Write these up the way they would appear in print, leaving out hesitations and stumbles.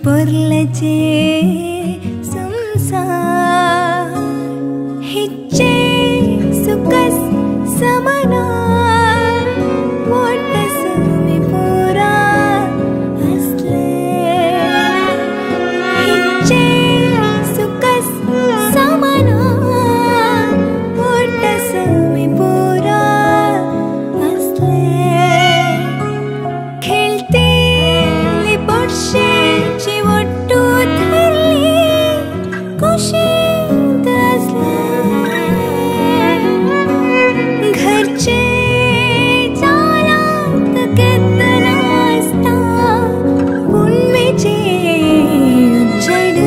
पोरलचे संसार हिचे सुकस समाना मोट समी पुरा असले हिचे सुकस समाना मोट समी पुरा असले खेळते पोटशे चिवट्टू धरली कुशीत असले घरचे जालात केतना आसता पुण्यचे उजड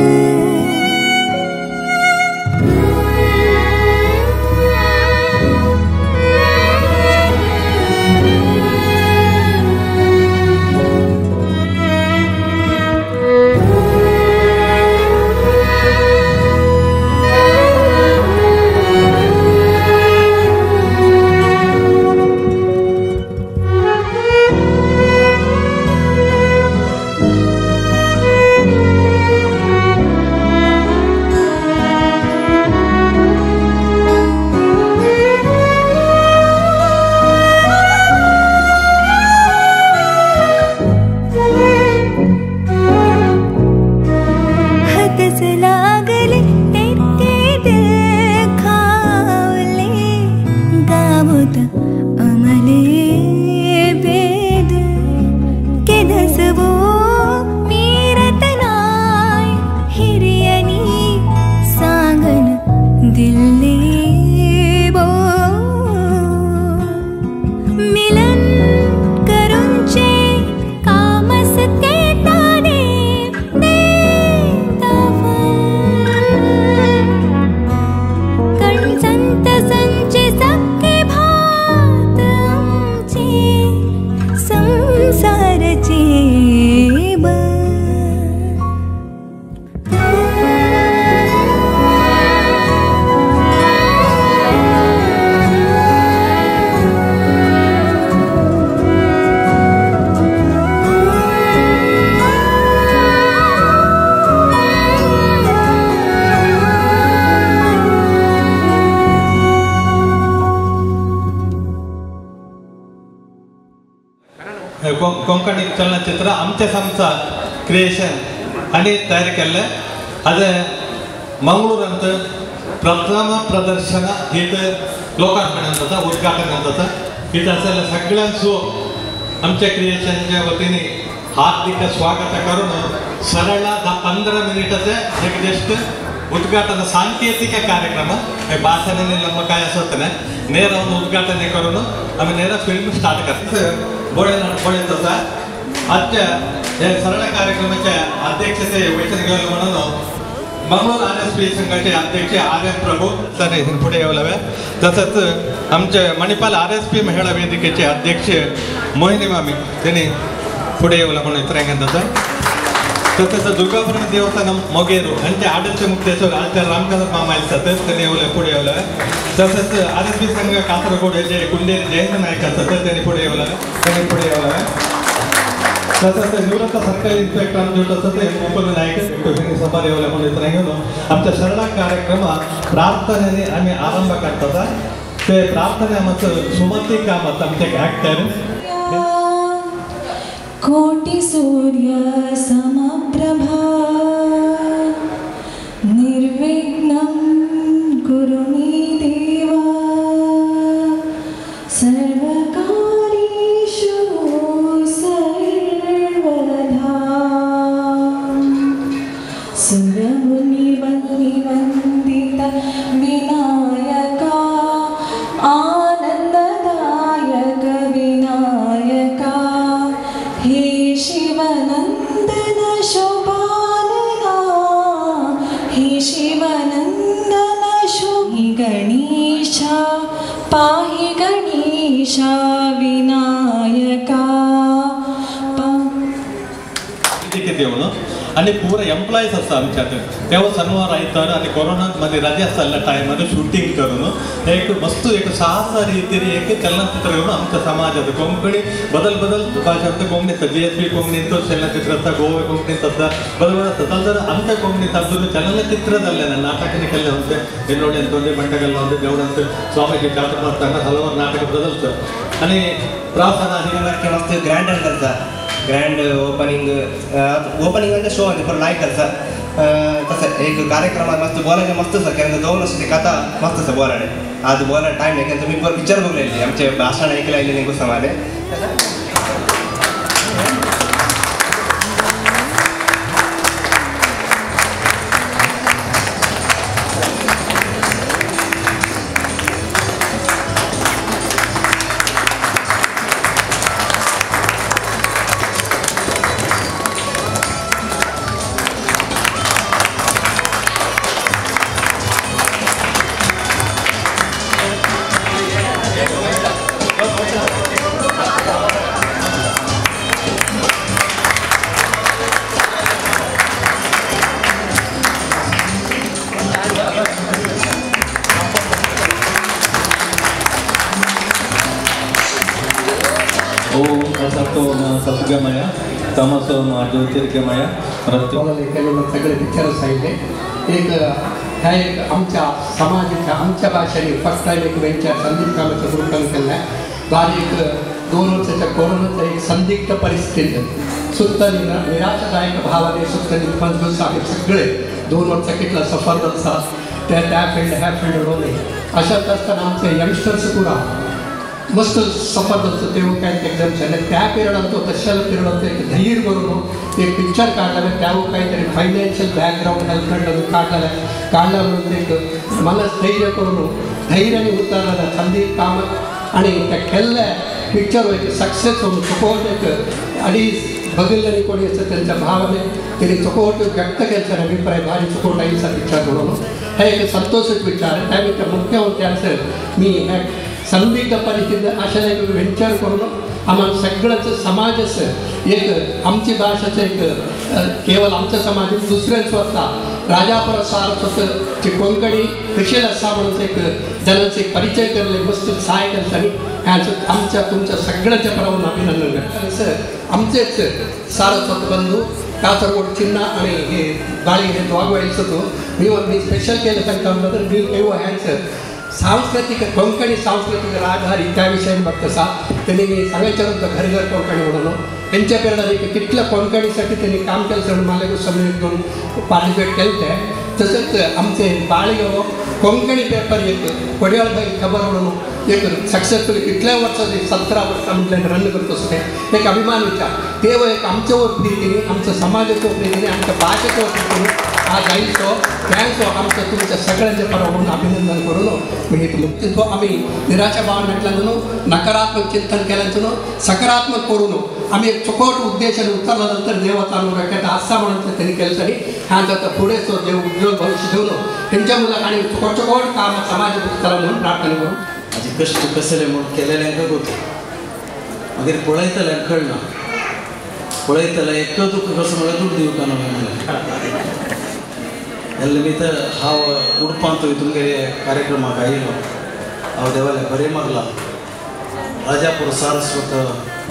लागले तेरे दिल खावले गावत अमले बेद के दसवो मीरतनाय हिरियनी सांगन दिल्ले बो मिलन करुंचे कामस के कोंकणी चलनचित्र आमचे संस्था क्रिएशन आनी तयार केल्लें अदें मंगळूरांत प्रथम प्रदर्शन हित लोकार्पण जाता उद्घाटन जाता हित आसलेल्या सगळ्यांचो आमच्या क्रिएशनच्या वतीने हार्दिक स्वागत करून सरळ 10-15 मिनिटाचे एक जस्ट उद्घाटन सांकेतिक कार्यक्रम हे भाषणाने लंब काय असत नाही ನೇರ ಒಂದು ಉದ್ಘಾಟನೆ करून आम्ही ನೇರ फिल्म स्टार्ट करतो. बोळे आजच्या या सरळ कार्यक्रमाच्या अध्यक्षते वचन घेवलं म्हणून मंगळूर आर एस पी संघाचे अध्यक्ष आर एम प्रभू सर पुढे येवलावे. तसंच आमचे मणिपाल आर एस पी महिला वेदिकेचे अध्यक्ष मोहिनी मामी त्यांनी पुढे येवला म्हणून इतरांक. तसंच दुर्गापुरम देवस्थान मोगेरू यांचे आडळचे मुक्तेश्वर आचार्य रामचंद्र मामा असतात त्यांनी येवले पुढे येवलावे. तसंच आर एस पी संघ कासरगोड हे कुंडेरी जयंत नायक असतात त्यांनी पुढे येवलावे त्यांनी पुढे येवलावे. तसंच निवृत्त सरकारी इन्स्पेक्टर आमचे असतात मुकुंद नायक सभा येवला म्हणून इतरांक. आमच्या सरळ कार्यक्रम प्रार्थनेने आम्ही आरंभ करतात. ते प्रार्थने आमचं सुमती कामत आमचे ॲक्टर कोटि सूर्य समप्रभा निर्विघ्नं कुरु मे देवा सर्वकार्येषु सर्वदा सुरमुनिवन्दित विनायका आनन्ददायक विनायका हे शिवनन्दन शोभानना हे शिवनन्दन शोभि गणेश पाहि गणेश विनायका. आनी पुरा एम्प्लॉईज आसा आमच्या तेव्हा शनिवार आयतार आनी कोरोनात मध्ये रजा आसल्या टायमार शूटिंग करून एक मस्त एक साहस रीतीने एक चलनचित्र करून आमच्या समाजात कोंकणी बदल बदल भाषांत कोंकणी आसता, जी एस पी कोंकणींत चलनचित्र आसता, गोवा कोंकणींत आसता, बदल बदल आसता. तर आमच्या कोंकणींत अजून चलनचित्र जाल्लें ना, नाटकांनी केल्लें होते एल्लोडी ಅಂತ ಒಂದೇ ಬಂಟಗಲ್ಲ ಒಂದು ದೇವರಂತ ಸ್ವಾಮೀಜಿ ಚಾತುರ್ಮಾಸ ಹಲವಾರು ನಾಟಕ ಬದಲ್ತು आणि ಪ್ರಾರ್ಥನಾ मस्त ग्रँड करता ग्रँड ओपनिंग ओपनिंग म्हणजे शो म्हणजे पूर्ण लायक करता तसं एक कार्यक्रम मस्त बोलायचे मस्त आसा कारण दोन वर्षाची कथा मस्त आसा बोलाडे आज बोला टायम नाही कारण तुम्ही पिक्चर बघलेली आमचे भाषण ऐकलं आयले न्ही समाले सद्गमय तमसो मा ज्योतिर्गमय सगळे पिक्चर्स आयले एक ह्या एक आमच्या समाजाच्या आमच्या भाशेने फर्स्ट टायम एक वेंचर संदीप कामाच्या ग्रुपान केल्लें बारीक 2 वर्साच्या कोरोनाच्या एक संदिग्ध परिस्थितीत सुद्धा निराशादायक भावाने सुद्धा 25 आम्ही सगळे 2 वर्सां कितला सफर आसा त्या त्या फिल्ड ह्या फिल्ड दोन्ही अशात असताना आमचे यंगस्टर्स पुरा मस्त सफर जातो ते काय एक्झाम झाले त्या पिरियडात तो तशाला पिरियडात एक धैर्य करून एक पिक्चर काढला त्यावर काहीतरी फायनान्शियल बॅकग्राऊंड हेल्प काढला काढला म्हणून एक मला धैर्य करून धैर्याने उतरला संदीप कामत आणि त्या केल्ल्या पिक्चर एक सक्सेस होऊन चुकवत एक अडीच बघितलं कोणी असं त्यांच्या भावाने त्यांनी चुकवट व्यक्त केलं अभिप्राय भारी चुकवट आईचा पिक्चर म्हणून हे एक संतोषच विचार त्यापेक्षा मुख्य होते मी ह्या संदिग्ध परिस्थितीत अशा एक वेंचर करून आम्हाला सगळ्याच समाजाचं एक आमची भाषेचं एक केवळ आमच्या समाजात दुसऱ्यांच स्वतः राजापुर सारस्वत ची कोंकणी कशी आसा म्हणून एक जनांचे एक परिचय केले मस्त सहाय केलं आणि ह्याचं आमच्या तुमच्या सगळ्यांच्या प्रमाण अभिनंदन करतात. सर आमचेच सारस्वत बंधू कासरगोड चिन्ह आणि हे बाळी हे दोघ होतो मी मी स्पेशल केलं तांकां तर मी ह्यांचं सांस्कृतिक कोंकणी सांस्कृतिक राजधारी त्या विषयाने बघतसा त्यांनी मी सांगायचं होतं घर घर कोंकणी म्हणून त्यांच्या पिरियडात एक कितल्या कोंकणीसाठी त्यांनी काम केलं म्हणून मला समजून घेऊन पार्टिसिपेट केलं ते. तसंच आमचे बाळयो कोंकणी पेपर एक कोडियाळबाई खबर म्हणून एक सक्सेसफुल कितल्या वर्षाचे 17 वर्षां म्हटल्यान रन करतो ते एक अभिमान विचार ते एक आमच्या प्रितीने आमच्या समाजाच्या प्रितीने आमच्या भाषेच्या प्रितीने आज आयचो त्यांचो आमच्या तुमच्या सगळ्यांच्या परवान अभिनंदन करून मी तो आम्ही निराशा भाव म्हटल्यानं नकारात्मक चिंतन केल्याचं सकारात्मक करून आम्ही एक चुकट उद्देशाने उतरल्यानंतर देवाचा अनुग्रह असा म्हणून त्यांनी केलं तरी ह्यांचा पुढे तो देव उज्ज्वल भविष्य देऊन त्यांच्या मुलाक आणि चुकट चुकट काम समाज करा म्हणून प्रार्थना करून हाजे कश्ट कसले म्हूण केलेल्यांक गोत मागीर पळयतल्यांक कळना पळयतले एक तुका कसो म्हळ्यार दुड दिवपाक ना म्हणलें त्या निमित्त हांव उडपांत तुमगे कार्यक्रमाक आयलो हांव देवाले बरें मागलां राजापूर सारस्वत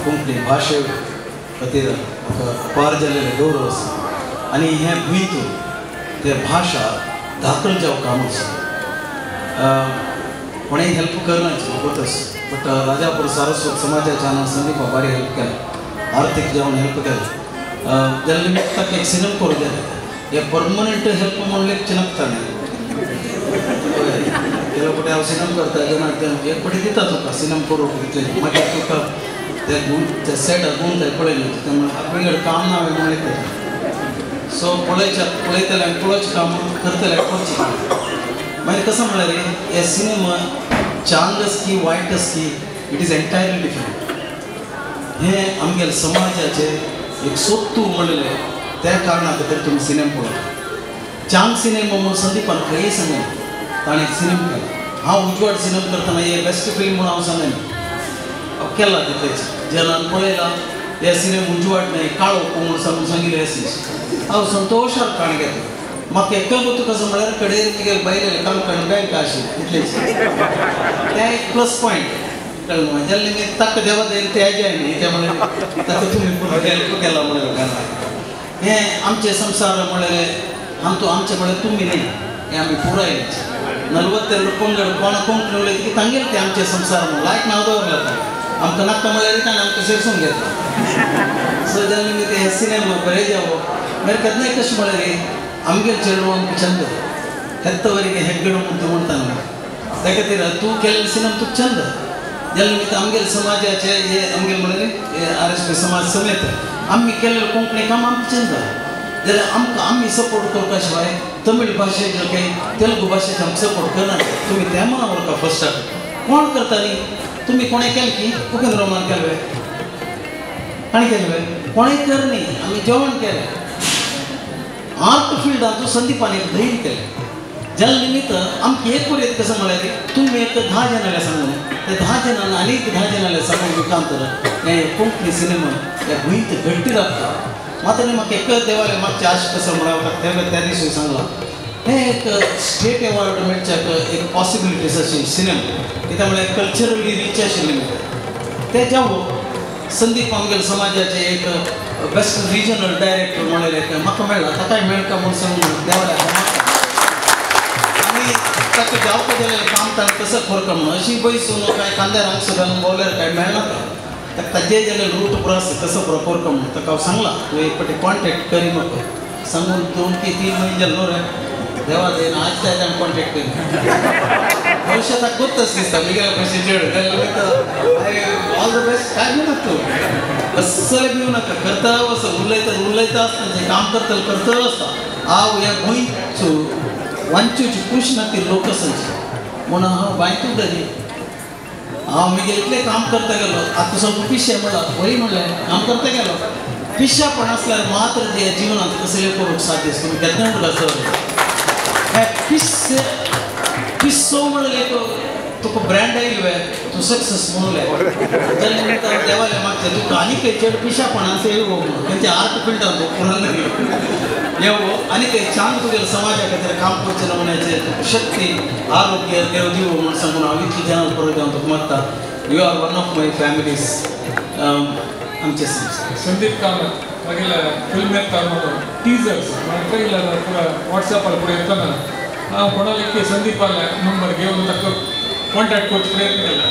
कोंकणी भाशे खातीर म्हाका अपार जाल्लेलें गौरव आसा आनी हें भूंयतू ते भाशा दाखल जावं काम आसा कोणेय हेल्प करना म्हाका आसा बट राजापूर सारस्वत समाजाच्या संदीपा भारी हेल्प केला आर्थीक जावन हेल्प केला त्या निमित्त ताका एक सिनेमा करूं जालें हे परमनंट हेल्प म्हणलें चिनकता न्ही ಕೆಲವು ಪटी हांव सिनेम करता जेन्ना एक पटी दिता तुका सिनेम करूंक तितलें मागीर तुका ते गुण ते सेट गुण जाय पळयलें तुका आपले काम ना हांवें म्हणलें तें सो पळयच्या पळयतल्यान पळोवचें काम करतल्यान करचें काम मागीर कसो म्हणल्यार हे सिनेमा चांग आसकी वायट आसकी it is entirely different हें आमगेले समाजाचें एक सोत्तू म्हणलेलें त्या कारणा खातीर तुमी सिनेमा पळोवप चांग सिनेमा म्हणून संदीपान खंयय सांगना ताणें एक सिनेमा केला हांव उजवाड सिनेमा करतना हे बेस्ट फिल्म म्हणून हांव सांगना केला तितलेच जनान पळयला हे सिनेमा उजवाड न्हय काळो म्हूण सांगून सांगिल्लें आसी हांव संतोशान काण घेतलो. म्हाका एकल कसो म्हळ्यार कडेन मुगेले बायलेले काणकण बँक आशिल्ली इतलेंच तें एक प्लस पॉयंट कळ्ळें जाल्यार निमित्त ताका देवा दयेन तें जाय न्ही तें म्हणलें ताका तुमी पूण हेल्प केला म्हणलें लोकांना. हें आमचें संवसार म्हणलें आमचो आमचें म्हणल्यार तुमी न्ही हें आमी पुराय 42 पंगड कोण कोंकणी उलयता की तांगेलें तें आमचें संवसार म्हणून लायक नांव दवरलें आमकां नाका म्हणल्यार ताणें आमकां शेरसून घेतला. सो जाल्यार निमित्त हें सिनेमा बरें जावो मागीर केन्नाय कशें म्हणल्यार आमगेर चेडूं आमकां छंद हेत्तवरीगे हेग्गड म्हूण तूं म्हणटा न्हू त्या खातीर तूं केल्लें सिनेमा तुका छंद जाल्यार निमित्त आमगेले समाजाचे हे आमगेले म्हणलें हे RSP समाज समेत आमी केल्लें कोंकणी काम आमकां छंद जाल्यार आमकां आमी सपोर्ट करपा शिवाय तमीळ भाशेचो काही तेलुगू भाशेचो आमकां सपोर्ट करना. तुमी तें म्हणा वळखा फर्स्टाक कोण करता न्ही तुमी कोणें केलें की उपेंद्र रोमान केलें आनी केलें कोणें कर न्ही आमी जेवण केलें आर्ट फिल्डांत संदीपान एक धैर्य केलें जाल्या निमित्त आमकां एक वर येत कसं म्हळ्यार तुमी एक 10 जाणांक सांगून ते 10 जाणांक आनी एक 10 जाणांक सांगून मुखांतर हें कोंकणी सिनेमा ह्या भुंयत घट्टी रावता. मात्र न्ही म्हाका एक देवाले मातशें आश कसं म्हळ्यार त्या दिसूय सांगलां हें एक स्टेट एवॉर्ड मेळच्याक एक पॉसिबिलिटीज अशी सिनेमा कित्याक म्हळ्यार कल्चरली रीच आशिल्लें तें जावं संदीप आमगेले समाजाचे एक बेस्ट रिजनल डायरेक्टर म्हणलें एक म्हाका मेळ्ळा ताकाय मेळटा म्हूण सांगून देवाले आनी ताका जावपा जाल्यार काम ताणें कसो करता म्हणून अशी बैसून काय कांद्यार हांगसो घालून भोंवल्यार काय मेळना ताका ताजे जाल्यार रूट पुरो आसा तसो पुरो करता म्हणून ताका हांव सांगलां तूं एक फावटी कॉन्टेक्ट करी म्हाका सांगून 2 की 3 म्हयने जाले न्हू रे देवा दयेन आज ते ताणें कॉन्टेक्ट करी भविष्य ताका गोत्तच दिसता मुगेल्या भशेन चेडूं ऑल the best. काय भिवनाका तूं कसलें भिवनाका करता आसा उलयता उलयता आसतना काम करतले करतलो आसता हांव ह्या गोंयचो वांचूची खूश ना ती लोक आसाची म्हणून हांव बांयतूच जाली हांव मुगेलें इतलें काम करता गेलो आतां सगळें पिशें म्हणलां वय म्हणलें काम करता गेलो पिश्यापण आसल्यार मात्र जे जिवनांत कसलें करूंक साध्य आसता तुमी केन्ना म्हणटा सर हे पिश्शे पिस्सो म्हणलें तुका ब्रँड आयलो तूं सक्सेस म्हणलें जाल्यार देवाले मागचें तुका आनी खंय चड पिश्यापणान येवो म्हणून खंयच्या आर्ट फिल्डान तूं पुरान येवो आनी खंय छान तुगेल्या समाजा खातीर काम करचें नमुन्याचें शक्ती आरोग्य देव दिवो म्हूण सांगून हांव इतलें जाणां परत हांव तुका मागता. You are one of my families आमचे संदीप कामत मागीर फिल्म येता म्हणून टीजर्स ट्रेलर पुरा वॉट्सॅपार पुरा येतना हांव कोणाले संदीपाले नंबर घेवन ताका कॉन्टॅक्ट करचो प्रयत्न केला.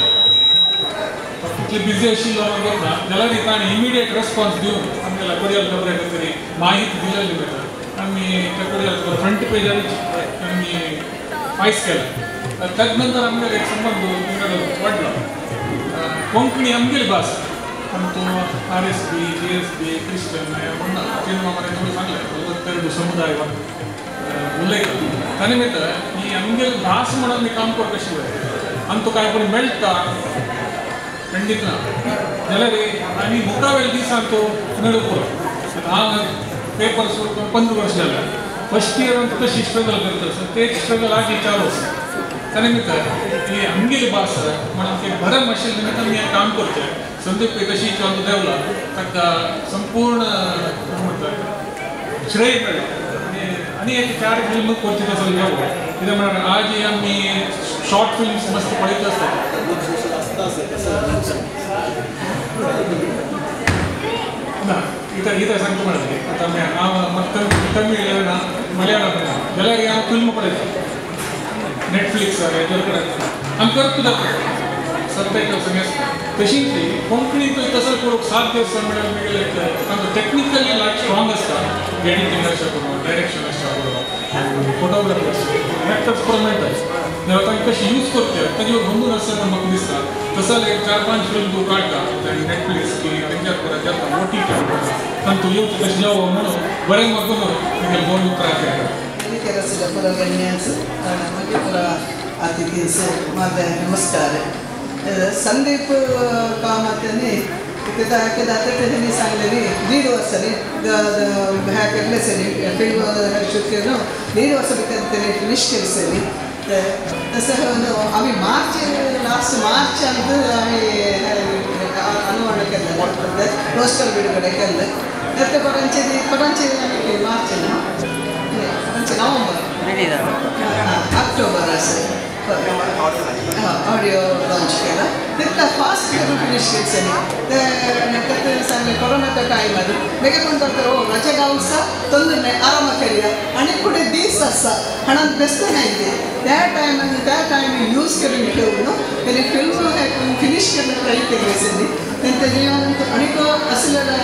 तितले बिजी आशिल्लो म्हाका ना जाल्यार ताणें इमिडिएट रेस्पॉन्स दिवन आमगेल्या कोडियल खबरे तरी माहिती दिलेली मेळटा आमी त्या कोडियल खबर फ्रंट पेजार आमी फायस केला. तद नंतर आमगेलो एक संबंद वाडलो. कोंकणी आमगेली भास आमचो RSP GSB Christian म्हणना चिन्मामाने तुमी सांगलें 42 समुदाय उलयता त्या निमित्त ही आमगेली भास म्हणून आमी काम करता शिवाय आमकां कांय पण मेळटा खंडीत ना जाल्यार आनी मुखावेल्या दिसान तो मेळूंक पुरो. हांव पेपर 15 वर्स जालें फर्स्ट इयर कशी स्ट्रगल करता सर तेच स्ट्रगल आजी चालू आसा. त्या निमित्त ही आमगेली भास म्हणून आमचें भरम आशिल्ले निमित्त आमी हें काम करचें. संदीप कशी चालू देवला ताका संपूर्ण म्हणटा श्रेय मेळ्ळा आनी एक 4 फिल्म करची तसो जावो कित्याक म्हळ्यार आज आमी शॉर्ट फिल्म्स मस्त पळयत आसता. ना इथं इथं सांगता म्हळ्यार आतां हांव तमीळ ना मलयाळम ना जाल्यार हांव फिल्म पळयता नेटफ्लिक्सार हेजेर पळयता आमी करत जाता सबटायटल्स आमी आसता. तशीच कोंकणी तसो करूंक साध्य आसा म्हळ्यार मुगेलें तांकां टेक्निकली लायक स्ट्रॉंग आसता एडिटींग अशें करूं डायरेक्शन अशें करूं फोटोग्राफर्स एक्टर्स पुरो मेळटा जाल्यार तांकां कशें यूज करचे ताजे गंभीर आसा म्हूण म्हाका दिसता. तसो जाल्यार 4-5 फिल्म तूं काडटा आनी नेटफ्लिक्स की तेंच्यात पुरो जाता OTT तांकां येवचें तशें जावं म्हणून बरें म्हाका मुगेलें 2 उतरां नमस्कार. संदीप कामतांनी तेणी सांगलेली 1.5 वर्सांनी ह्या केल्लें सरी फिल्म शूट केलो 1.5 वर्सां भितर तेणी फिनीश केली सरी. तसो आमी मार्च लास्ट मार्चांत आमी अनुवर्ण केल्लें. ಮತ್ತೆ ಪೋಸ್ಟರ್ ಬಿಡುಗಡೆ ಕೆಲ್ಲೆ ಮತ್ತೆ ಪರಂಚಿ ಪರಂಚಿ ಮಾರ್ಚ್ ಪರಂಚಿ ನವಂಬರ್ ಅಕ್ಟೋಬರ್ ಆಡಿಯೋ ಲಾಂಚ್ केला तितला फास्ट करून फिनिश केली ते सांगले कोरोनाचा टायम ಅದು ಬೇಗ ಕೊಂಡ್ತಾರೆ ಓ ರಜೆ गावसा ತೊಂದರೆ ಆರಾಮ ಕರಿಯ आणि पुढे दीस आसा हणान बेस्तन आयले त्या टायम त्या टायम यूज करून ठेवून त्याने फिल्म फिनिश केलं ट्राय केली आसली तेंच्या जीवनात अनेक असलेलं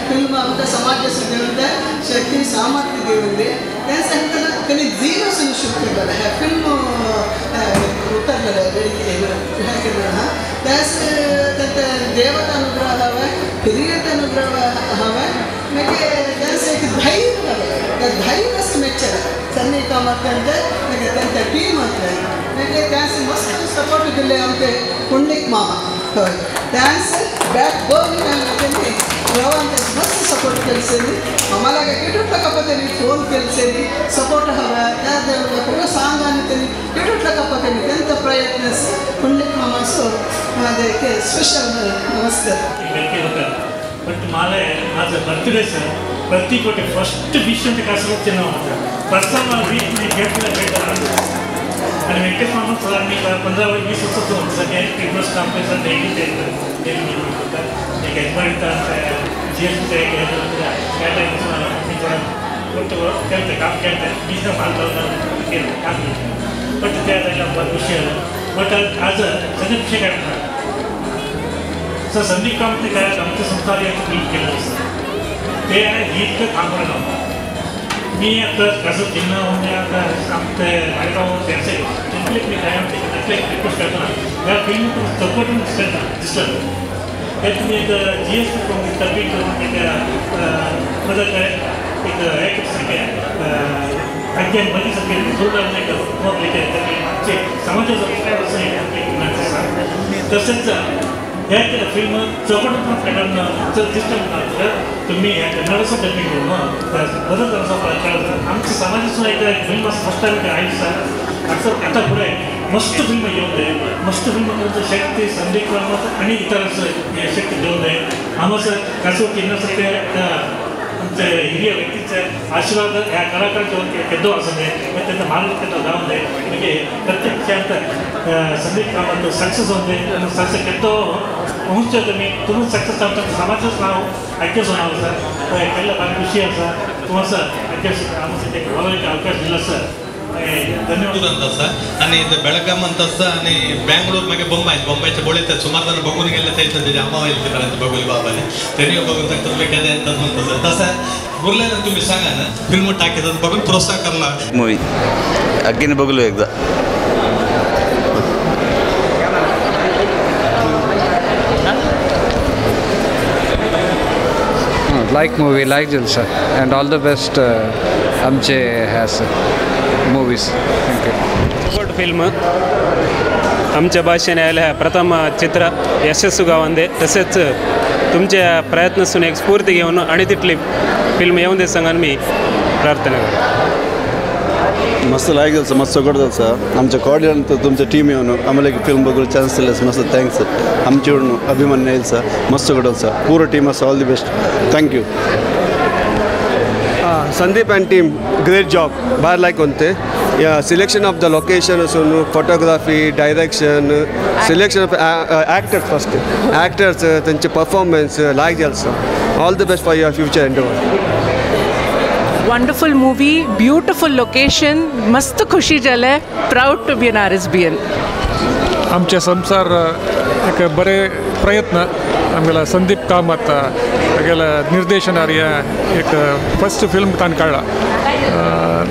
फिल्म आमकां समाजाचो दिवन ते शक्ती सामर्थ्य दिवन दी तें सांगतना तेणी झिरो शूट केलें हें फिल्म उतरलें हें केलें आहा त्यास देवता अनुग्रह हवें हिरियत अनुग्रह हवें मागीर त्यास एक धैर्य हवें त्या धैर्य मेच्चलें सन्नी कामत मागीर तेंच्या टीमांतलें मागीर त्यास मस्त सपोर्ट दिले आमचे पुंडलीक मामा हय त्यास बॅक बोन तेणी रवान मस्त सपोर्ट केलसेनी आम्हाला केटुटला कपतेनी फोन केलसेनी सपोर्ट हवा त्या पूर्ण सांग आणि त्यांनी केटुटला कपतेनी त्यांचा प्रयत्न पुंडलीक मामासो ಅದಕ್ಕೆ ಸ್ಪೆಷಲ್ ನಮಸ್ಕಾರ. ಬಟ್ ಮಾಲೆ माझं बर्थडे सर प्रति कोटी फर्स्ट विश ಅಂತ ಕಾಸರಗೋಡು प्रथम वीस घेतलं भेटला आणि वेंकटेश मामा सरांनी 15-20 वर्ष सगळे ट्रिपल्स काम डेली डेली एक यजमानिता जी एस टी त्या टाइम ಕೊಟ್ಟು ಕೇಳ್ತೆ काम ಕೇಳ್ತೆ ಬಿಸ್ನೆಸ್ ಮಾಡ್ತಾರೆ काम बट त्या जायला ಖುಷಿ आलं. बट आज संदीप शेख सर संदीप कामत काय आमच्या संस्था एक फिल्म केलं सर ते इतकं थांबवलं नव्हतं. मी आता कसं जिल्हा म्हणजे आता आमचे मालेगाव त्यांचे त्यांचे मी काय म्हणते रिक्वेस्ट करतो ना या फिल्म चौकटून दिसलं दिसलं त्यात तुम्ही एक जी एस टी कमी करून एक मदत काय एक एक सारखे अज्ञान मध्ये सारखे आमचे समाजाचं काय असं तसंच ह्या फिल्म चौकटून पॅटर्न जर दिसलं तर तुम्ही ह्या कन्नडचं डबिंग करून बरंच असं आमच्या समाजाचं एक फिल्म फर्स्ट टाइम आहे सर असं आता पुढे मस्त फिल्म घेऊन दे मस्त फिल्म तुमचं शक्ती संदीप कामत आणि इतरांचं शक्ती घेऊन दे आम्हाला कसं किन्नसं ते आमचे हिरिय व्यक्तीचे आशीर्वाद ह्या कलाकारांच्या केद्दो असू दे मग त्यांचा मार्ग केद्दो जाऊन दे म्हणजे प्रत्यक्षात संदीप कामत सक्सेस होऊन दे सक्सेस केद्दो होऊचे तुम्ही तुम्ही सक्सेस आमच्या समाजाचं नाव ऐक्यचं नाव सर केलं फार खुशी आसा तुम्हाला अध्यक्ष आमचं ते अवकाश दिला सर धन्यवाद. ಅಂತ आणि ಬೆಳಗಾಂ ಅಂತ आणि ಬ್ಯಾಂಗ್ಳೂರ್ ಮಗೆ ಬೊಂಬೈ ಬೊಂಬೈचे बोळीत सुमार जण बघून गेले थंय आम्हा पर्यंत बघून बाबाने त्यांनी बघून ಬೇಕಾದೆ ಅಂತ म्हणतात तसं उरलेलं तुम्ही सांगा ना फिल्म टाकेत बघून प्रोत्साहन करला मूवी अगेन बघलो एकदा. Like movie, like Jalsa, and all the best आमचे has movies. Thank you. Good film आमच्या भाषेने आयल्या प्रथम चित्र यशस्सू गावंदे तसेच तुमच्या प्रयत्नासून एक स्फूर्ती घेऊन आणि तितली फिल्म येऊन दे सांगान मी प्रार्थना करतो. मस्त लायक जालसा मस्त सगळं जालसा आमच्या कॉर्डिनेटर तुमचं टीम येऊन आम्हाला एक फिल्म बघून चान्स दिला मस्त thanks आमचे अभिमान्य येईल सर मस्त सगळं सर पूर्ण टीम असं all the best thank you. Sandeep and team great job बार लायक कोणते सिलेक्शन ऑफ the location असून photography direction selection of actors first actors त्यांचे परफॉर्मन्स लायक जालसा all the best for your future endeavour. Wonderful movie, beautiful location, मस्त खुशी जाले, proud to be an RSBN. आमचे संसार एक बरे प्रयत्न आमगेला संदीप कामत हागेला निर्देशनार एक फर्स्ट फिल्म ताणें काडला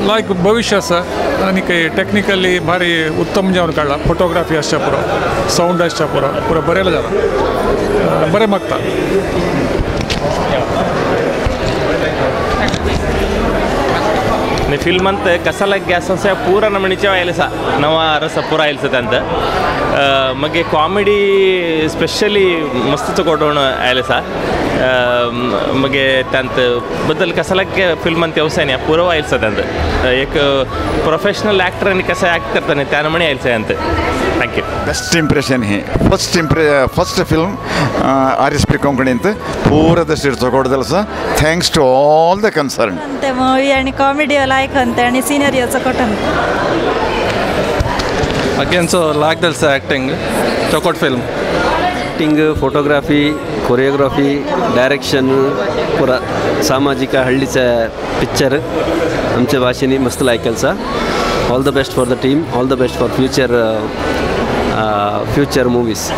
लायक भविष्य आसा आनी टेक्निकली भारी उत्तम जावन काडला फोटोग्राफी आसच्या पुरो सावंड आसच्या पुरो पुरो बरें जाला बरें मागता. फिल्म ಅಂತ ಕಸಲಕ್ಕೆ ಗ್ಯಾಸ್ ಪೂರ ನಮ್ಮ ನಿಚೆ ಆಯ್ಲು ಸಹ ನವ ರಸ ಪೂರ ಆಯ್ಲ್ಸತ್ತೆ ಅಂತ ಮಗೆ ಕಾಮಿಡಿ ಸ್ಪೆಷಲಿ ಮಸ್ತ್ ತಗೊಡೋಣ ಆಯ್ಲು ಸಹ ಮಗೆ ತಂತ ಬದಲು ಕಸಲಕ್ಕೆ फिल्म ಅಂತ व्यवसाय ಪೂರ ಆಯ್ಲ್ಸತ್ತೆ ಅಂತ एक प्रोफेशनल ॲक्टर आणि कसं ॲक्ट करताना त्या नमणे आयलसे अंत. Thank you. Best impression he first film RSP कोंकणींत पूरा दृष्टी चोकोट आसा. Thanks to all the concern. अंते मूवी आणि कॉमेडी लायक अंते आणि सिनरी चोकोट. अगेन सो लायक दलसा acting Chokot film. Acting, photography, choreography, direction पुरा सामाजिक हಳ್ಳಿचे पिक्चर आमच्या भाषेने मस्त लायकलचा. All the best for the team, all the best for future future movies.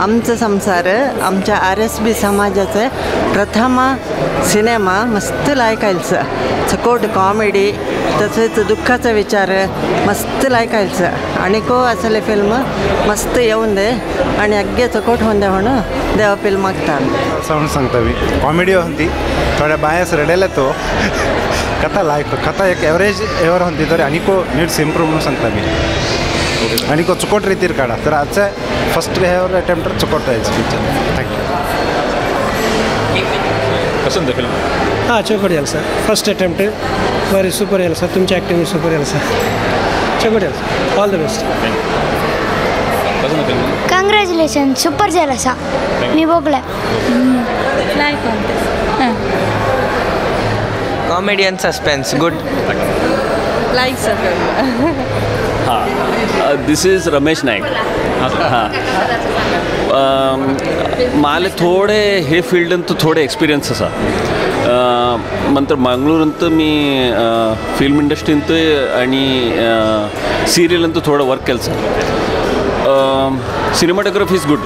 आमचं संसार आमच्या RSB समाजाचं प्रथम सिनेमा मस्त लायकायचं. चकोट कॉमेडी तसेच दुःखाचा विचार मस्त लायकायचं आणि को असले फिल्म मस्त येऊन दे आणि अग्गे चकोट होऊन दे म्हणून देवा फिल्म मागता. असं सांगता मी कॉमेडी होती थोड्या बायस रडेला तो कथा लायक कथा एक एवरेज एवर होती तर आणि को नीड्स इंप्रूव म्हणून सांगता मी आणि को चुकोट रीतीर काढा तर आजचा फर्स्ट हेवर अटेम्प्ट चुकोट राहायचं पिक्चर. Thank you. कसं फिल्म? हां चोकोट झालं सर. फर्स्ट अटेम्प्ट बरी सुपर झालं सर. तुमची ॲक्टिंग सुपर झालं सर. चोकोट झालं sir. All the best. Congratulation, super झालं सर. मी बघलं. Comedy and suspense good. Like sir. हां, this is Ramesh Naik. हां, माले थोडे हे फील्डंत थोडे एक्सपिरियन्स आसा. नंतर मंगळूरांत मी फिल्म इंडस्ट्रींत आणि सिरियलांत थोडं वर्क केलं sir. Cinematography is good,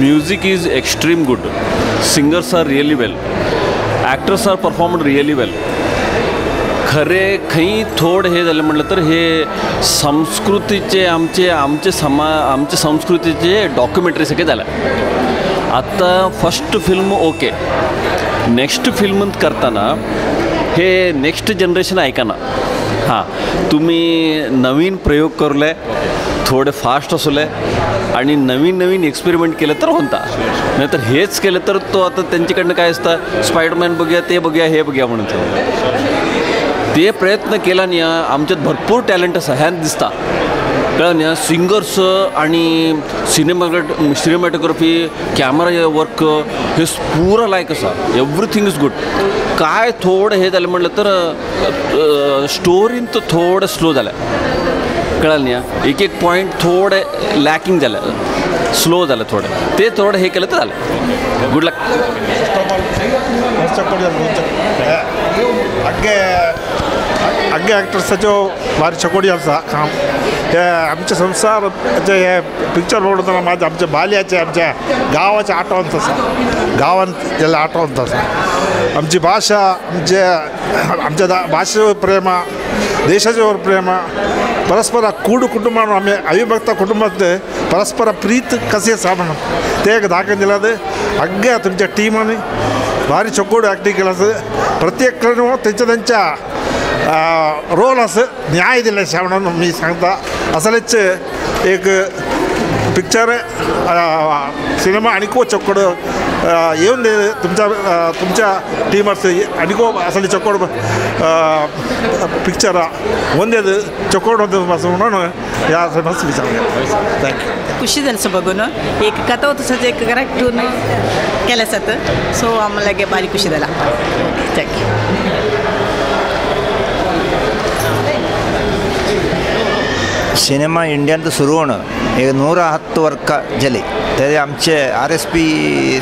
music is extreme good, singers are really well, actors are performed really well. खरे खंय थोडं हे जालें म्हणलें तर हे संस्कृतीचे आमचे आमचे आमचे संस्कृतीचे डॉक्युमेंटरी सगळे जाल्या. आतां first film okay, next film करताना हे नेक्स्ट जनरेशन आयकना. हां, तुम्ही नवीन प्रयोग करले, थोडे फास्ट असले आणि नवीन नवीन एक्सपेरिमेंट केलं तर होता, नाहीतर हेच केलं तर तो आता त्यांच्याकडनं काय असतं स्पायडरमॅन बघूया, ते बघूया, हे बघूया म्हणून ते प्रयत्न केला न्ही. आमच्यात भरपूर टॅलंट आसा ह्यान दिसता कळ्ळें न्ही. सिंगर्स आणि सिनेमॅटोग्राफी, कॅमेरा वर्क हे पुरा लायक आसा. Everything is good. काय थोडं हे जालें म्हणलें तर स्टोरीन तर थोडं स्लो जालें, कळ्ळें न्ही. एक एक पॉयंट थोडे लॅकिंग जालें, स्लो जालें थोडें, ते थोडें हे केलें तर जालें. Good luck. अग्गे अग्गे ॲक्टर्साच्यो भारी चकोडी आसा काम. हे आमचे संसार जे हे पिक्चर पळोवतना माझ्या आमच्या बाल्याचे आमच्या गांवाचे आठवण आसा, गांवांत गेल्ले आठवण आसा. आमची भाशा, आमचे आमच्या भाशेवर प्रेम, देशाचेवर प्रेम, परस्पर कूड कुटुंबान आमी अविभक्त कुटुंबात परस्पर प्रीत कशी आसा म्हणून ते एक दाखोवन दिलां. अग्गे तुमच्या टिमांनी भारी चकोड ॲक्टिंग केलं आसा. प्रत्येक तेंच्या तेंच्या रोल असं न्याय दिले म्हणून मी सांगता. असलेच एक पिक्चर सिनेमा आणि को चक्कड येऊन दे तुमच्या तुमच्या टीमर्स आणि को असले चक्कड पिक्चर ಒಂದೇ ಚಕ್ಕೋಡ್ म्हणून या मस्त विचार. Thank you. खुशी जाली बघून एक कथा तसंच एक करेक्ट केलें जाता सो आम्हाला भारी खुशी जाला. Thank you. Cinema इंडियांत सुरू होणं एक 110 वर्क जाली. ते आमचे RSP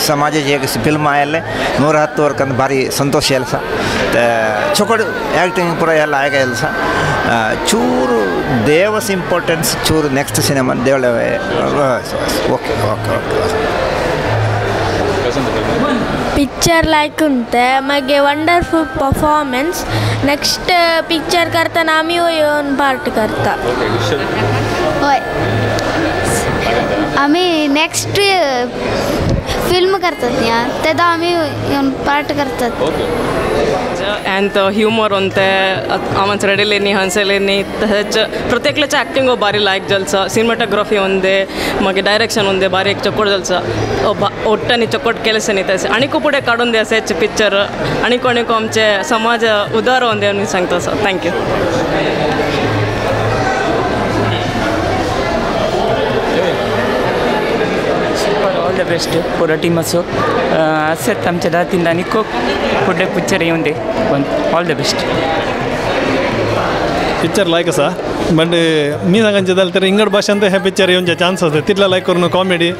समाजाचे एक फिल्म आयले 110 वर्क भारी संतोष येयला आसा. ते चोकोड ॲक्टिंग पुरा ह्या लायक आयला आसा. चूर देवस इम्पॉर्टन्स चूर नेक्स्ट सिनेमा देवले. Okay okay okay. Picture like उंते मागे वंडरफुल परफॉर्मन्स. नेक्स्ट पिक्चर करताना आमी येवन पार्ट करता. हय, आमी नेक्स्ट फिल्म करतात या तेदा आमी येवन पार्ट करतात. ಆ್ಯಂಡ್ ಹ್ಯೂಮರ್ ಒಂತೆ ಆಮನ್ಸ್ ರೆಡಿಲೇನಿ ಹನ್ಸಲೇನಿ ತಸೆಚ್ ಪ್ರತ್ಯೇಕಲಚ ಆ್ಯಕ್ಟಿಂಗ್ ಭಾರಿ ಲಾಯ್ಕ್ ಜಲ್ಸ ಸಿನಿಮಾಟೋಗ್ರಫಿ ಒಂದೇ ಮಗೆ ಡೈರೆಕ್ಷನ್ ಒಂದೇ ಭಾರಿ ಚಕ್ಕೋಡ್ ಜಲ್ಸ ಒಟ್ಟನಿ ಚಕ್ಕೋಟ್ ಕೆಲಸನಿ ತಸೆ ಅಣಿಕು ಪುಡೆ ಕಾಡೊಂದೆ ಅಸೆಚ್ ಪಿಕ್ಚರ್ ಅಣಿಕು ಅಣಿಕು ಆಮचे समाज उदार ಒಂದೇ आमी सांगता sir. Thank you. All the best ಪೂರ टीम असो असेच आमच्या दातीन आनी खूब फुडले पिक्चर येवन they all the best. Picture लायक आसा बट मी सांगायचें जालें तर इंगड भाशेन हे पिक्चर येवचे चान्स आसा तितले लायक करून कॉमेडी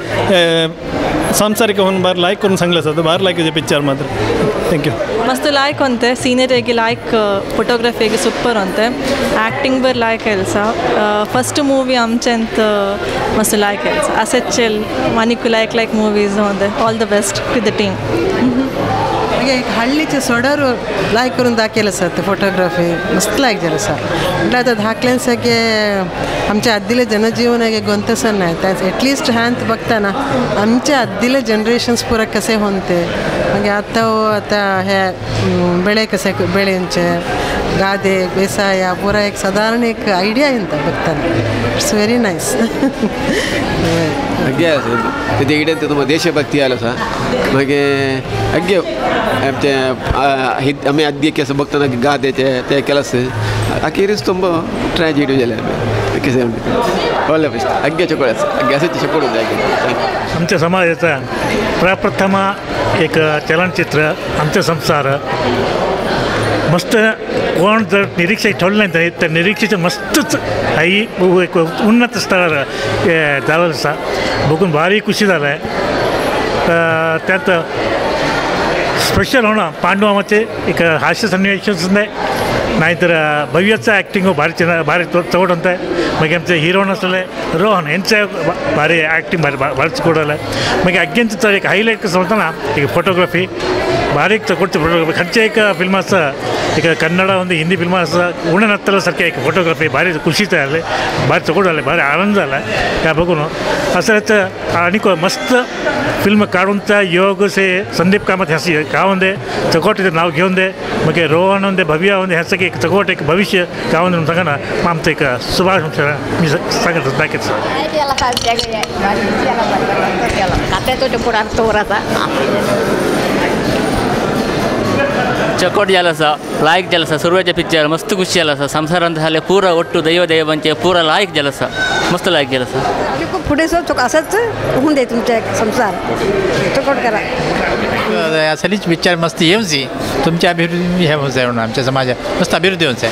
सांसारिक होऊन भायर लायक करून सांगलें आसा भायर लायक पिक्चर मात्र. Thank you. ಮಸ್ತ್ ಲಾಯ್ಕ್ ಅಂತೆ ಸೀನರಿಗೆ ಲಾಯ್ಕ್ ಫೋಟೋಗ್ರಫಿಗೆ ಸೂಪರ್ ಅಂತೆ ಆ್ಯಕ್ಟಿಂಗ್ ಬರ್ ಲಾಯ್ಕ್ ಕೆಲಸ ಫಸ್ಟ್ ಮೂವಿ ಆಮಚೆಂತ ಮಸ್ತ್ ಲಾಯ್ಕ್ ಕೆಲಸ ಅಸೆಚ್ಚೆಲ್ ಮನಿಕು ಲಾಯ್ಕ್ ಲೈಕ್ ಮೂವೀಸ್ ಅಂತೆ. All the best with the team. ಹಾಗೆ ಹಳ್ಳಿಚೆ ಸೊಡರು ಲಾಯ್ಕ್ करून दाखयलं सर ते फोटोग्राफी मस्त लायक जालें सर म्हटल्यार आतां धाकल्यांसारखे आमच्या आदीले जनजीवनागे गोंतसर नाही त्याच एटलिस्ट ह्यांत बघताना आमच्या आदीले जनरेशन्स पुरा कसे होते मागीर आतां आतां हे बेळे कसे बेळेंचे गादे ಬೇಸಾಯ ಪೂರ एक साधारण एक आयडिया येता बघताना. It's very nice. अग्गे ते इडेन ತುಂಬ ದೇಶಭಕ್ತಿ आलो सर मागीर अग्गे आमचे आमी आद्य केस बघताना गाद्याचे ते ಕೆಲಸ अखेरीच ತುಂಬ ट्रॅजेडी जाले कसे ऑल the best. अग्गे चकोड अग्गे असेच चकोड आमच्या समाजाचा प्रप्रथम एक चलनचित्र आमचा संसार मस्त कोण जर निरीक्षक ठेवलं नाही तर निरीक्षेचे मस्तच आई एक उन्नत स्तरार जालेलो आसा बघून भारी खुशी जालें. त्यात स्पेशल होणं पांडुमामाचे एक हास्य सन्निवेश नाहीतर भव्याचं ॲक्टिंग भारी भारी चवड होतं. मागीर आमचे हिरोन आसलेले रोहन हेंचे भारी ॲक्टिंग भारी भारी चकोड जालें. मागीर अग्गेंच एक हायलायट कसं म्हणताना एक फोटोग्राफी बारीक चकोडचे फोटोग्राफी खंयचे एक फिल्म आसा एक कन्नड ಒಂದು हिंदी फिल्म आसा उणें नासतले सारकें एक फोटोग्राफी भारी खुशी जाले भारी चकोड जालें भारी आनंद जाला ह्या बघून. असंच आनीक मस्त फिल्म काडून योग से संदीप कामत ह्या गांवंदे चकोट नाव घेवन दे मागीर रोहन ಒಂದೇ भव्य ಒಂದೇ ह्या एक चकोट एक भविष्य गांवंदे म्हणून सांगना आमचं एक सुभाष मी सांगत दाखयत. चकोट जाल आसा लायक जाल आसा सुरवेचे पिक्चर मस्त खुशी जाल आसा संसारांत जाले पुरा ಒಟ್ಟು ದೈವ ದೈವಂचे पुरा लायक जाल आसा मस्त लायक जाल आसा. खूप पुढे सो असंच होऊन दे तुमच्या संसार चकोट करा. असलीच पिक्चर मस्त येवची तुमची अभिवृद्धी हे होऊन जाय म्हणून आमच्या समाजात मस्त अभिवृद्धी होऊन जाय.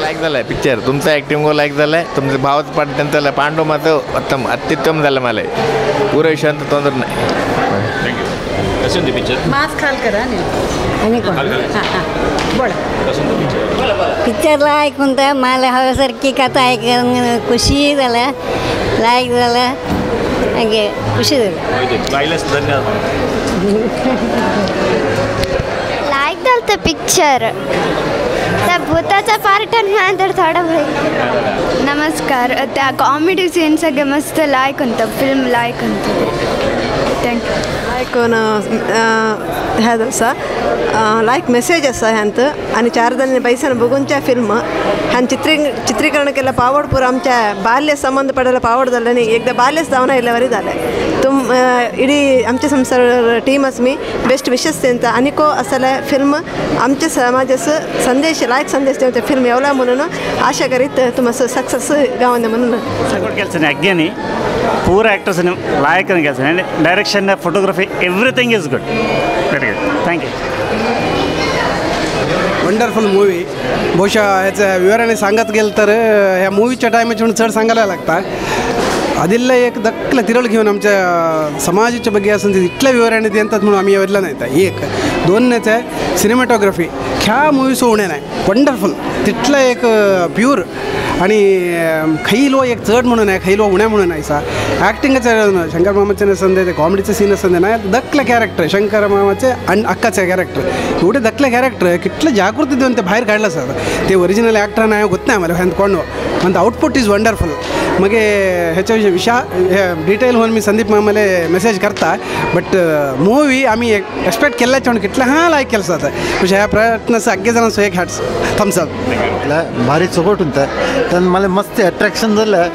लायक झालं आहे पिक्चर तुमचं ॲक्टिंग लायक झालं आहे तुमचं भावाचं पाठ त्यांचं पांडव माझं उत्तम अत्युत्तम झालं मला पूरा विषयांत ತೊಂದರೆ नाही. Thank you. कशी होती पिक्चर? मास्क खाल करा आणि कोण बोला. पिक्चर लायक म्हणता मला हव्यासारखी कथा ऐकून खुशी झालं लायक झालं हागे खुशी झालं. धन्यवाद. लायक झालं ते पिक्चर त्या भूताचा पार्ट नंतर थोडा भय. नमस्कार. त्या कॉमेडी सीन सगळे मस्त लायक होतं फिल्म लायक होतं. Thank you. लायक ह्या आसा लायक मेसेज आसा ह्यांत आनी चार जाणांनी पैसान बघूनच्या फिल्म ह्यान चित्रीकरण केलं पावड पुरा आमच्या बाल्य संबंध पडला पावड जालें न्ही एकदां बाल्यच जावन आयिल्ल्या वरी जालें. तुम इडी आमच्या संसार टीम आसा मी बेस्ट विशस तेंचा आनीको आसले फिल्म आमच्या समाजाचो संदेश लायक संदेश दिवचे फिल्म येवला म्हणून आशा करीत तुमचो सक्सेस गावंदे म्हणून. ಕೆಲಸ ಅಗ್ಗೇನಿ ಪೂರ ಆ್ಯಕ್ಟರ್ಸ್ ಲಾಯಕನ ಕೆಲಸ direction photography everything is good. Very good. Thank you. Wonderful movie. ಬಹುಶಃ ह्याचं विवराने सांगत गेलं तर ह्या मूवीच्या टायमाचे म्हणून चड सांगायला लागता. आदिल्ले एक दक्कल तिरळ घेऊन आमच्या समाजाच्या ಬಗ್ಗೆ असं इतल्या विवराने देतात म्हणून आम्ही एवढला नाही. एक दोन आहे सिनेमॅटोग्राफी ह्या मूवीचं उणें नाही वंडरफुल तितलं एक प्यूर आनी खैलो एक चड म्हणून आहे खैलो उणें म्हणून आसा ॲक्टिंगाचे शंकर मामाचे आसून ते कॉमेडीचे सीन आसून ना दकले कॅरेक्टर शंकर मामाचे आनी अक्काचे कॅरेक्टर एवढे दकले कॅरेक्टर कितले जागृती दिवन ते भायर काडलं सर ते ओरिजिनल ॲक्टर नाही गोत नाही मला कोण पण आउटपुट is wonderful. मगे ह्याच्या विषयी विशा डिटेल होऊन मी संदीप मामाले मेसेज करता बट मूवी आम्ही एक्सपेक्ट केल्याचे म्हणून कितले हां लायक केलं जातं म्हणजे ह्या प्रयत्नाचं अग्गे जणांचं एक हॅट्स थम्सअप. भारी चोगट होता त्यानं मला मस्त अट्रॅक्शन झालं.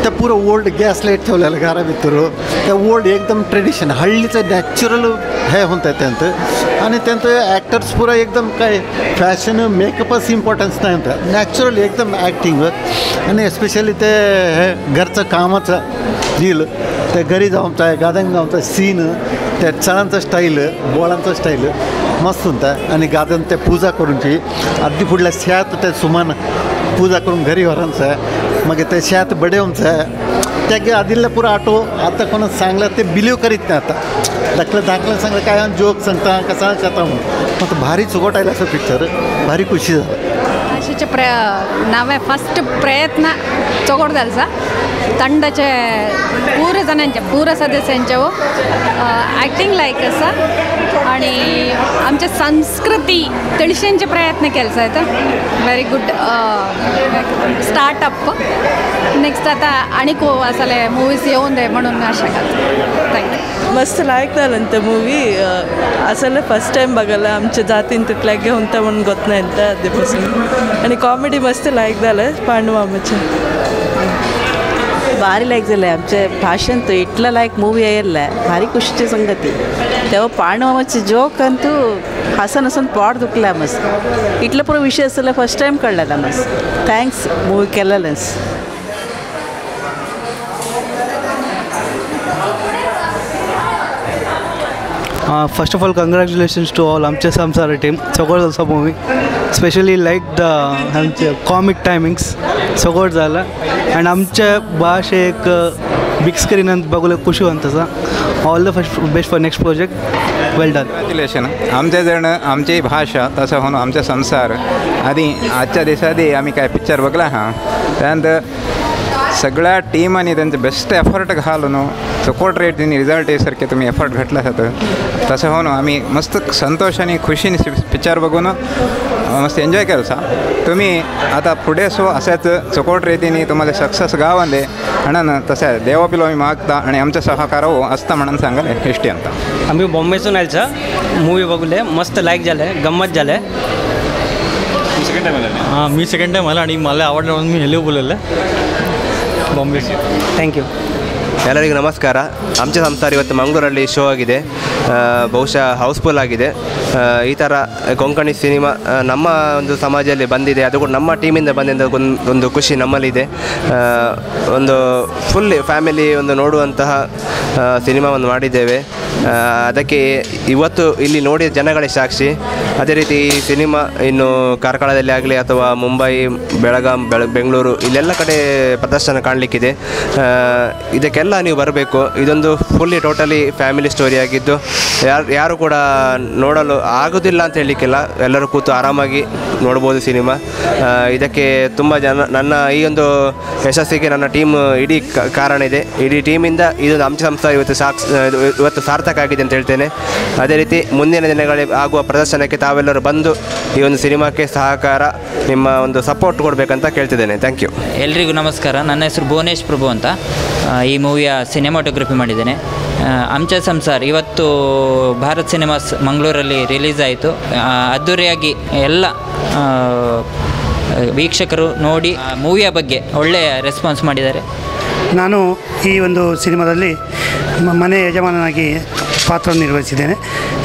त्या पुरं ओल्ड गॅस लाईट ठेवलेलं घरा भितर त्या ओल्ड एकदम ट्रेडिशन हळ्ळीचं नॅचरल हे होतं त्यांचं आणि त्यांचं ॲक्टर्स पुरं एकदम काय फॅशन मेकअपच इम्पॉर्टन्स नाही होतं नॅचरल एकदम ॲक्टिंग आणि एस्पेशली ते हे घरचं कामाचं दिल ते घरी जाऊनचा गादन जाऊनचा सीन त्या चणांचं स्टाईल बोळांचं स्टाईल मस्त होता आणि गादन त्या पूजा करूनची अगदी पुढल्या शात त्या सुमान पूजा करून घरी व्हरांचं मग ते शात बडेवचं त्या आधीला पुरा आटो आता कोणा सांगलं ते बिलीव करीत नाही आता दाखलं दाखलं सांगलं काय जोक सांगता कसा कथा म्हणून मग भारी चुकटायला असं पिक्चर भारी खुशी झालं. ಭಾಷೆಚೆ ನಾವೇ ಫಸ್ಟ್ ಪ್ರಯತ್ನ ತಗೊಡ್ದಲ್ಲ ಸರ್ ತಂಡಚೆ ಪೂರ जणांचे पूर सदस्यांचे ॲक्टिंग लायक आसा आणि आमच्या संस्कृती तळशेंचे प्रयत्न केले जात. Very good startup. नेक्स्ट आता आणि को असले मूवीज येऊन दे म्हणून आशा करतो. Thank you. मस्त लायक झालं ते मूवी असले फर्स्ट टाइम बघायला आमच्या जातीन तितल्या घेऊन तर म्हणून गोत नाही आधीपासून आणि कॉमेडी मस्त लायक झालं पांडू मामाचे. भारी लायक झालं आमच्या भाषण तो इतला लायक मूवी आयिल्ले भारी खुशीची संगती. तेव्हा पांडू मामाचे जोक अंतू हसन हसन पोट दुखला मस्त इतलं पुरो विषय असले फर्स्ट टाइम कळलेला मस्त. Thanks movie केलेलेंस. First of all, congratulations to all Amcha Samsara team. Sogod also movie, especially like the Amcha comic timings. Sogod झाला and आमच्या भाषे एक बिग स्क्रीन ಅಂತ बघूला खुशी होता. All the best for next project. Well done. Congratulation. आमचे जण आमची भाषा तसं होऊन आमचा संसार आधी आजच्या दिवसाआधी आम्ही काय पिक्चर बघला हां त्यानंतर सगळ्या टीमाने त्यांचे बेस्ट एफर्ट घालून चकोट रेट रिझल्ट सारखे तुम्ही एफर्ट घातला जातं तसं होऊन आम्ही मस्त संतोष आणि खुशीने पिक्चर बघून मस्त एन्जॉय केलं सा. तुम्ही आता पुढे सो अशाच चकोट रीतीने तुम्हाला सक्सेस गावंदे म्हणून तसं देवापिलो आम्ही मागता आणि आमचं सहकार असता म्हणून सांगाल इष्टी ಅಂತ. आम्ही बॉम्बेसून आयलचा मूवी बघले मस्त लायक झाले गंमत झाले. सेकंड टाइम आला. हां मी सेकंड टाइम आला आणि मला आवडलं म्हणून मी हेलो बोलवलं बॉम्बे. Thank you. ಎಲ್ಲರಿಗೂ ನಮಸ್ಕಾರ. ಆಮಚೆ ಸಂಸಾರ ಇವತ್ತು ಮಂಗಳೂರಲ್ಲಿ ಶೋ ಆಗಿದೆ, ಬಹುಶಃ ಹೌಸ್ಫುಲ್ ಆಗಿದೆ. ಈ ಥರ ಕೊಂಕಣಿ ಸಿನಿಮಾ ನಮ್ಮ ಒಂದು ಸಮಾಜದಲ್ಲಿ ಬಂದಿದೆ, ಅದು ಕೂಡ ನಮ್ಮ ಟೀಮಿಂದ ಬಂದಿದ್ದ ಒಂದು ಖುಷಿ ನಮ್ಮಲ್ಲಿದೆ. ಒಂದು ಫುಲ್ ಫ್ಯಾಮಿಲಿ ಒಂದು ನೋಡುವಂತಹ ಸಿನಿಮಾವನ್ನು ಮಾಡಿದ್ದೇವೆ. ಅದಕ್ಕೆ ಇವತ್ತು ಇಲ್ಲಿ ನೋಡಿದ ಜನಗಳೇ ಸಾಕ್ಷಿ. ಅದೇ ರೀತಿ ಈ ಸಿನಿಮಾ ಇನ್ನು ಕಾರ್ಕಳದಲ್ಲಿ ಆಗಲಿ ಅಥವಾ ಮುಂಬೈ, ಬೆಳಗಾಂ, ಬೆಂಗಳೂರು ಇಲ್ಲೆಲ್ಲ ಕಡೆ ಪ್ರದರ್ಶನ ಕಾಣಲಿಕ್ಕಿದೆ. ಇದಕ್ಕೆಲ್ಲ ನೀವು ಬರಬೇಕು. ಇದೊಂದು ಫುಲ್ಲಿ ಟೋಟಲಿ ಫ್ಯಾಮಿಲಿ ಸ್ಟೋರಿ ಆಗಿದ್ದು ಯಾರು ಕೂಡ ನೋಡಲು ಆಗೋದಿಲ್ಲ ಅಂತ ಹೇಳಲಿಕ್ಕಿಲ್ಲ, ಎಲ್ಲರೂ ಕೂತು ಆರಾಮಾಗಿ ನೋಡ್ಬೋದು ಸಿನಿಮಾ. ಇದಕ್ಕೆ ತುಂಬ ಜನ ನನ್ನ ಈ ಒಂದು ಯಶಸ್ಸಿಗೆ ನನ್ನ ಟೀಮ್ ಇಡೀ ಕಾರಣ ಇದೆ. ಇಡೀ ಟೀಮಿಂದ ಇದು ಆಮಚೆ ಸಂಸ್ಥೆ ಇವತ್ತು ಸಾರ್ಥಕ ಆಗಿದೆ ಅಂತ ಹೇಳ್ತೇನೆ. ಅದೇ ರೀತಿ ಮುಂದಿನ ದಿನಗಳಲ್ಲಿ ಆಗುವ ಪ್ರದರ್ಶನಕ್ಕೆ ತಾವೆಲ್ಲರೂ ಬಂದು ಈ ಒಂದು ಸಿನಿಮಾಕ್ಕೆ ಸಹಕಾರ ನಿಮ್ಮ ಒಂದು ಸಪೋರ್ಟ್ ಕೊಡಬೇಕಂತ ಕೇಳ್ತಿದ್ದೇನೆ. Thank you. ಎಲ್ರಿಗೂ ನಮಸ್ಕಾರ. ನನ್ನ ಹೆಸರು ಭುವನೇಶ್ ಪ್ರಭು ಅಂತ. ಈ ಮೂವಿಯ ಸಿನಿಮಾಟೋಗ್ರಫಿ ಮಾಡಿದ್ದೇನೆ. ಆಮಚೆ ಸಂಸಾರ್ ಇವತ್ತು ಭಾರತ್ ಸಿನಿಮಾಸ್ ಮಂಗಳೂರಲ್ಲಿ ರಿಲೀಸ್ ಆಯಿತು. ಅದ್ಧೂರಿಯಾಗಿ ಎಲ್ಲ ವೀಕ್ಷಕರು ನೋಡಿ ಮೂವಿಯ ಬಗ್ಗೆ ಒಳ್ಳೆಯ ರೆಸ್ಪಾನ್ಸ್ ಮಾಡಿದ್ದಾರೆ. ನಾನು ಈ ಒಂದು ಸಿನಿಮಾದಲ್ಲಿ ಮನೆ ಯಜಮಾನನಾಗಿ ಪಾತ್ರ ನಿರ್ವಹಿಸಿದ್ದೇನೆ.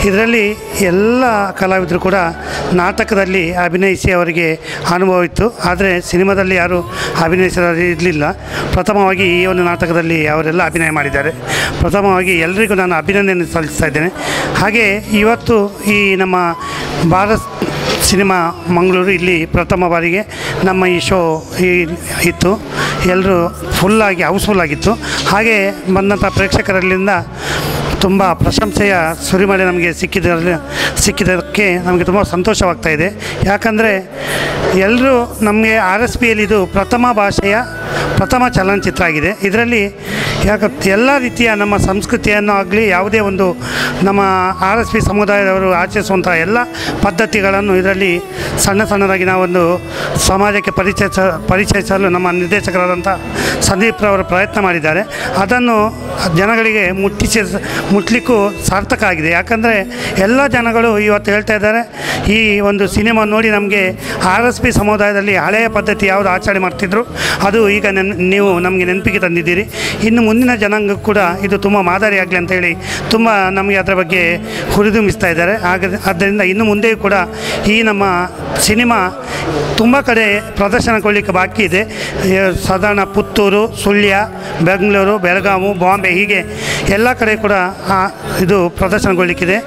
ಇದರಲ್ಲಿ ಎಲ್ಲ ಕಲಾವಿದರು ಕೂಡ ನಾಟಕದಲ್ಲಿ ಅಭಿನಯಿಸಿ ಅವರಿಗೆ ಅನುಭವ ಇತ್ತು. ಆದರೆ ಸಿನಿಮಾದಲ್ಲಿ ಯಾರೂ ಅಭಿನಯಿಸಲಿರಲಿಲ್ಲ. ಪ್ರಥಮವಾಗಿ ಈ ಒಂದು ನಾಟಕದಲ್ಲಿ ಅವರೆಲ್ಲ ಅಭಿನಯ ಮಾಡಿದ್ದಾರೆ. ಪ್ರಥಮವಾಗಿ ಎಲ್ಲರಿಗೂ ನಾನು ಅಭಿನಂದನೆ ಸಲ್ಲಿಸ್ತಾ ಇದ್ದೇನೆ. ಹಾಗೆ ಇವತ್ತು ಈ ನಮ್ಮ ಭಾರತ್ ಸಿನಿಮಾ ಮಂಗಳೂರು ಇಲ್ಲಿ ಪ್ರಥಮ ಬಾರಿಗೆ ನಮ್ಮ ಈ ಶೋ ಇತ್ತು. ಎಲ್ಲರೂ ಫುಲ್ಲಾಗಿ ಹೌಸ್ಫುಲ್ಲಾಗಿತ್ತು. ಹಾಗೆ ಬಂದಂಥ ಪ್ರೇಕ್ಷಕರಲ್ಲಿಂದ ತುಂಬ ಪ್ರಶಂಸೆಯ ಸುರಿಮಳೆ ನಮಗೆ ಸಿಕ್ಕಿದ್ದಕ್ಕೆ ನಮಗೆ ತುಂಬ ಸಂತೋಷವಾಗ್ತಾಯಿದೆ. ಯಾಕಂದರೆ ಎಲ್ಲರೂ ನಮಗೆ ಆರ್ ಎಸ್ ಪಿಯಲ್ಲಿ ಇದು ಪ್ರಥಮ ಭಾಷೆಯ ಪ್ರಥಮ ಚಲನಚಿತ್ರ ಆಗಿದೆ. ಇದರಲ್ಲಿ ಯಾಕೆ ಎಲ್ಲ ರೀತಿಯ ನಮ್ಮ ಸಂಸ್ಕೃತಿಯನ್ನು ಆಗಲಿ ಯಾವುದೇ ಒಂದು ನಮ್ಮ ಆರ್ ಎಸ್ ಪಿ ಸಮುದಾಯದವರು ಆಚರಿಸುವಂಥ ಎಲ್ಲ ಪದ್ಧತಿಗಳನ್ನು ಇದರಲ್ಲಿ ಸಣ್ಣ ಸಣ್ಣದಾಗಿ ನಾವೊಂದು ಸಮಾಜಕ್ಕೆ ಪರಿಚಯಿಸಲು ನಮ್ಮ ನಿರ್ದೇಶಕರಾದಂಥ ಸಂದೀಪ್ರವರು ಪ್ರಯತ್ನ ಮಾಡಿದ್ದಾರೆ. ಅದನ್ನು ಜನಗಳಿಗೆ ಮುಟ್ಲಿಕ್ಕೂ ಸಾರ್ಥಕ ಆಗಿದೆ. ಯಾಕಂದರೆ ಎಲ್ಲ ಜನಗಳು ಇವತ್ತು ಹೇಳ್ತಾ ಇದ್ದಾರೆ, ಈ ಒಂದು ಸಿನಿಮಾ ನೋಡಿ ನಮಗೆ ಆರ್ ಎಸ್ ಪಿ ಸಮುದಾಯದಲ್ಲಿ ಹಳೆಯ ಪದ್ಧತಿ ಯಾವುದು ಆಚರಣೆ ಮಾಡ್ತಿದ್ರು ಅದು ಈಗ ನೀವು ನಮಗೆ ನೆನಪಿಗೆ ತಂದಿದ್ದೀರಿ. ಇನ್ನು ಮುಂದಿನ ಜನಾಂಗ ಕೂಡ ಇದು ತುಂಬ ಮಾದರಿಯಾಗಲಿ ಅಂತೇಳಿ ತುಂಬ ನಮಗೆ ಅದರ ಬಗ್ಗೆ ಹುರಿದುಂಬಿಸ್ತಾ ಇದ್ದಾರೆ. ಆದ್ದರಿಂದ ಇನ್ನು ಮುಂದೆಯೂ ಕೂಡ ಈ ನಮ್ಮ ಸಿನಿಮಾ ತುಂಬ ಕಡೆ ಪ್ರದರ್ಶನಗೊಳ್ಳಲಿಕ್ಕೆ ಬಾಕಿ ಇದೆ. ಸಾಧಾರಣ ಪುತ್ತೂರು, ಸುಳ್ಯ, ಬೆಂಗಳೂರು, ಬೆಳಗಾವಿ, ಬಾಂಬೆ ಹೀಗೆ ಎಲ್ಲ ಕಡೆ ಕೂಡ ಇದು ಪ್ರದರ್ಶನಗೊಳ್ಳಲಿಕ್ಕಿದೆ.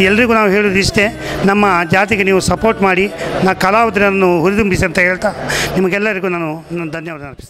ಎಲ್ರಿಗೂ ನಾವು ಹೇಳೋದು ಇಷ್ಟೇ, ನಮ್ಮ ಜಾತಿಗೆ ನೀವು ಸಪೋರ್ಟ್ ಮಾಡಿ, ನಾ ಕಲಾವಿದರನ್ನು ಹುರಿದುಂಬಿಸಿ ಅಂತ ಹೇಳ್ತಾ ನಿಮಗೆಲ್ಲರಿಗೂ ನಾನು ಧನ್ಯವಾದ ಅರ್ಪಿಸ್ತೇನೆ.